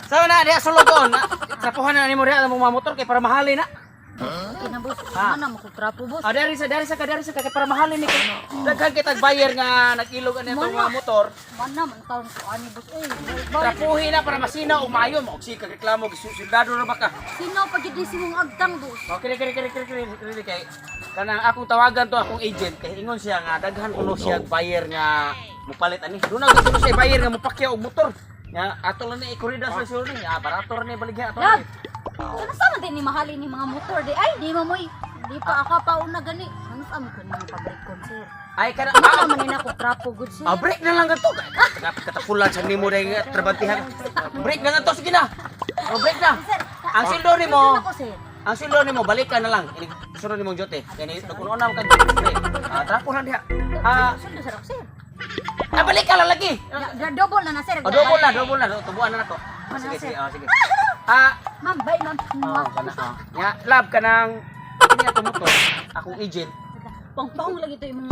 Sa na diha sulod na. Trapuhan na nimo diha ang mga motor kay para mahalin na. Okay na, boss. Ano na makutrapo, boss? Ah, dari sa ka kay para mahalin ni kay. Daghan kitag buyer nga nag-ilog ani atong mga motor. Man na man taon ko ani, boss. Uy, balik. Trapuhin na para masina og maayo mo. Og sige kag reklamo sundado ra ba ka? Sino pa gid si mong agtang, boss? Okay, kiri kiri kiri kiri kiri kay kanang akong tawagan to akong agent kay ingon siya nga daghan kuno siya buyer nga mupalit ani. Doon na gusto siya buyer nga mupakyaw og motor. Nga ato lang ni ikurida sa sure ni. Ah, barato ra ni baligya ato. Love. Ni. Kana sa man din ni mahalin ni mga motor di ay di mo moy. Di pa ako pa una gani. Ano sa mo ko ni mga public concert? Ay kana Ano naman ni nako trapo good, sir. Ah, break na lang ganito. Katapulan sa nimo dahil nga trabantihan. Break na lang to, sige na. Oh, break na. Sir, Ang sweldo nimo, ako, sir. Ang sweldo nimo balik ka na lang. Ini sunod nimong jote. Kay ni nagkuno na kag break. Ah, trapo na diha. Ah, Sweldo sir ako, sir. ah, balik ka lang lagi. Double na na, sir. Oh, double na, double na. Tubuan na nako. Ah, sige, sige, oh, sige. Ah, Ma'am, bye, ma'am. oh, kana oh. Nya, love ka nang kini ato motor. Akong agent. Pangpang lagi to imong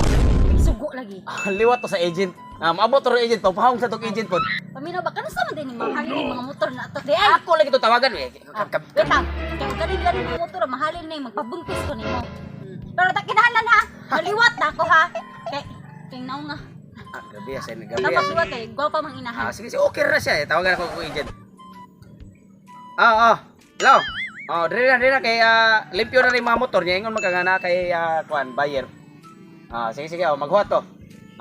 sugo lagi. Ah, liwat to sa agent. Ah, maabot to agent, pagpahong sa tong agent pod. Paminaw ba kana sa man din ni mahalin ni mga motor na ato di ay. Ako lagi to tawagan eh. Ah, wait lang. Kaya galing galing mga motor, mahalin na yung magpabuntis ko nimo. Pero ta kinahanglan ha. Maliwat na ako ha. Kay kay naong nga. Ah, grabe ah, sen, grabe. Dapat liwat kay gwapa mang inahan. Ah, sige, sige, okay ra siya eh. Tawagan ako akong agent. Ah, ah. Hello. Oh, dire na kay limpyo na rin mga motor niya ingon magkangana kay kuan buyer. Ah, sige sige, oh, maghuwat to.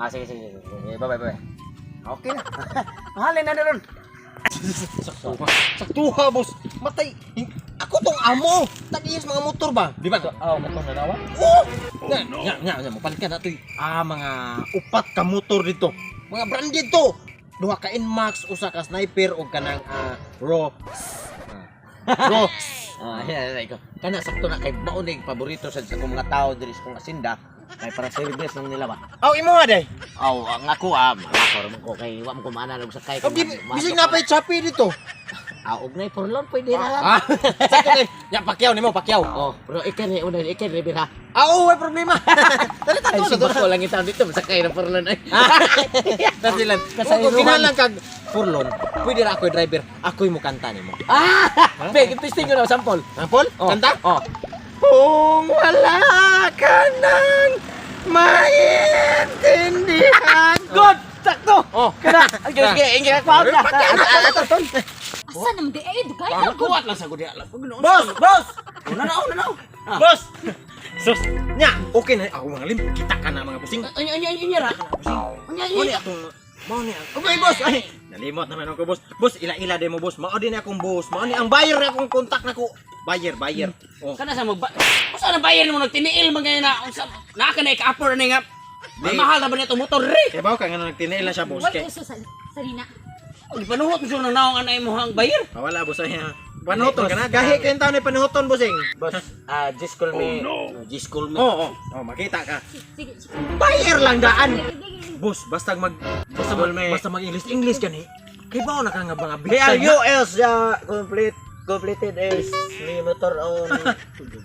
Ah, sige sige. Sige, sige. Bye bye bye. Okay na. Mahalin na ron. Saktuha, boss. Matay. Ako tong amo. Tag-iyas mga motor ba? Di ba? Oh, katong nanawa. Oh! Nga, nga, nga, nga, mopalit ka na to'y mga upat ka motor dito. Mga branded to. Duha ka NMAX, usa ka sniper og kanang raw. Raw. Ah, yan, yan, ikaw. Kana sakto na kay mao ni paborito sa akong mga tao diri sa akong asinda. Kay para service lang nila ba. Aw, imo nga day. Aw, ang ako ah, ako ra man ko kay wa man ko maana og sakay. Aw, di, bisig na pa'y Shopee dito. Ah, og nay porlon pwede na lang. Ah, sakto kay. Ya, pakyaw nimo, pakyaw. Oh, pero ikan ni una ikan ni bira. Ah, oo, way problema. Dali Ay, tato si na to. Bako lang itaw dito masakay na porlon ay. Tasilan. Kung kinahanglan kag furlon, pwede ra ako'y driver, ako'y mukanta nimo. Ah! Be, testing ko na sample. Sample? Oh. Kanta? Oh. Kung wala ka nang maintindihan. Good. Sakto. Oh, Kana. Sige, sige, ingin ako na. Asa naman di ay dugay na ko. Kuwat lang sa gud lang. Boss, boss, Una na, una na. boss. Sus, nya, okay na ako mga lim, kita ka na mga busing. Anya anya anya ra. Anya Mao ni anya. atong mao ni ang. Okay, boss. Ay, nalimot naman ako, boss. Boss, ila-ila din mo, boss. Mao din akong boss. Mao ni ang buyer na akong contact nako. Buyer, buyer. Oh. Kana sa magba. Usa na buyer nimo nagtiniil man gani na unsa na ka na ika-afford ni nga. Mahal na ba nito motor re? Kaya ba ka nga nagtiniil na siya, boss? Why Kay uso sa nina? Gipanuhot mo siya ng naong anay mo ang buyer. Ah, wala, boss. Ay, ah. Panuhuton ka na. Gahi kayong taon ni panuhuton, bossing. Boss, ah, just call me. Oh, no. Just call me. Oo, oh, oh. Makita ka. Sige, sige. Buyer lang daan. Sige, sige. Boss, basta mag English English kani. Kay ba na ka nga mga big Hey, are time you else complete completed is ni motor on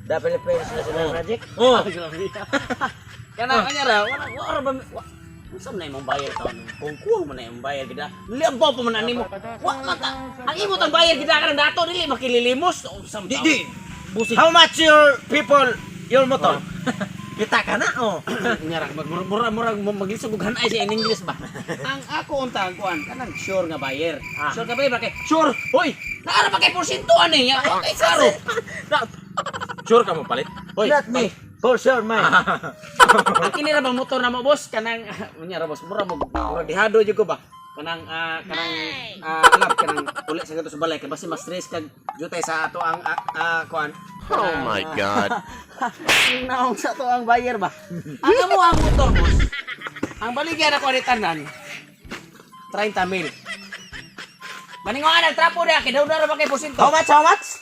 the Philippines National Project? Oh, Kana kanya ra, wala wala ba unsa man na imong buyer taon? Kung kuha man na imong buyer gida, liabaw pa man ani mo. Wa man ta. Ang imo tang buyer gida kanang dato dili makililimos. Unsa man di taon? di. Bossing. How much your people your motor? Kita ka na oh. Nya ra mag mura mura maglisod og hanay sa in English ba. Ang ako unta ang kuan kanang sure nga buyer. Sure nga buyer ba kay sure. Hoy, naara pa kay porsyento ani nga. Okay, klaro. Sure ka mo palit? Hoy, Not me. For sure, man. Ang kini ra bang motor na mo, boss, kanang unya ra, boss, mura mo mura dihado jud ko ba kanang kanang lab kanang uli sa kadto sa balay kay basi ma-stress kag jutay sa ato ang kuan. Oh my God. Naong sa ato ang buyer ba. Ang amo ang motor, boss. Ang baligya na ko ani tanan 30 mil. Maningoan ang trapo diha kay daw na ra ba kay porsyento. How much? How much?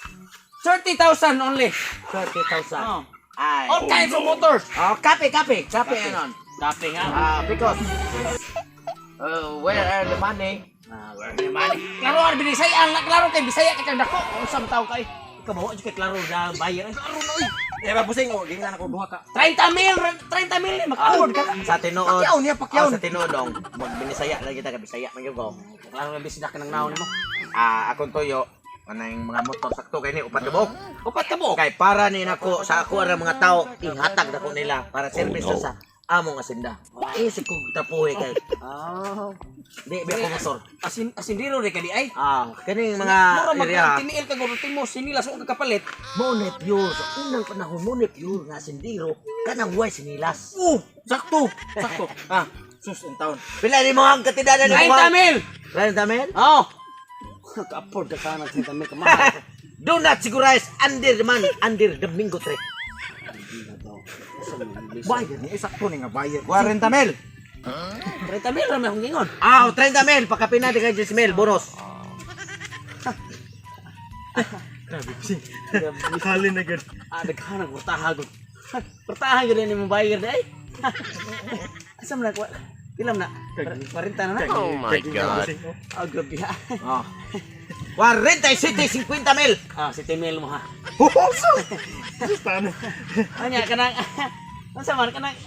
30,000 only. 30,000. Oh. Ay. All kinds of motors. Oh, copy, copy. Copy anon. Copy nga. Ah, because where are the money? Ah, where the money? Klaro ang binisaya ang klaro kay Bisaya kay kang dako. Unsa man tawo kay? Ikaw ba jud kay klaro na buyer? Ay, klaro na oy. Eh, babusing oh, gingan ako duha ka. 30 mil, 30 mil ni maka-afford ka. Sa tinuod. Pakyaw niya, pakyaw. Ah, sa tinuod dong. Magbinisaya lagi ta kay Bisaya man gyud ko. Klaro na bisdak ka ng naon mo. Ah, akong tuyo kanang mga motor sakto kay ni 4 ka buok. 4 ka buok. Kay para ni nako sa ako ara mga tao ihatag nako nila para service sa among asinda. Isip ko tapuhi kay Ah. di ba ako motor. Asin asindiro re ka di ay. Ah, kaning mga Mura mag area. tiniil ka guro timo sinila sa ka kapalit. Mo na pure sa unang panahon mo na pure nga sindiro kanang way sinilas. Sakto, sakto. Ah, sus in town. Pila ni mo ang katidanan ni mo? 30 mil. 30 mil? Oh. Ka-afford ka kana 30 mil ka mahal. Do not sigurize under the man under the mingo tree. Bayad ni eh, sakto ni nga bayad. 40 mil. 30 mil ra may akong gingon. Ah, 30 mil pakapina di kay 10 mil bonus. Halin na gud. Ah, daghan ang kurtaha gud. Kurtaha gud ni mo bayar di ay. Asa man na pila man na? 40 na na. Oh my God. Ah, grabe ha. Oh. 47 50 mil. Ah, 7 mil mo ha. Sus tano. Anya kanang unsa man kanang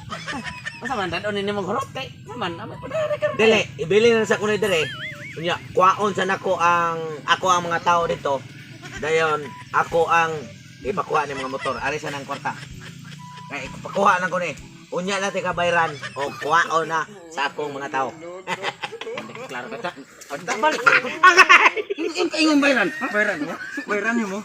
unsa man dadon ni mong hurot kay naman amay padare ka. Dili, ibili na sa kunay dire. Unya, kuwaon sa nako ang ako ang mga tao dito. Dayon, ako ang ipakuha ni mga motor. Ari sa nang kwarta. Kay ipakuha na ko ni. Unya na ka bayran o kuwaon na sa akong mga tao. Klaro ka ta. Balik. Ingon bayran. Bayran mo. Bayran mo.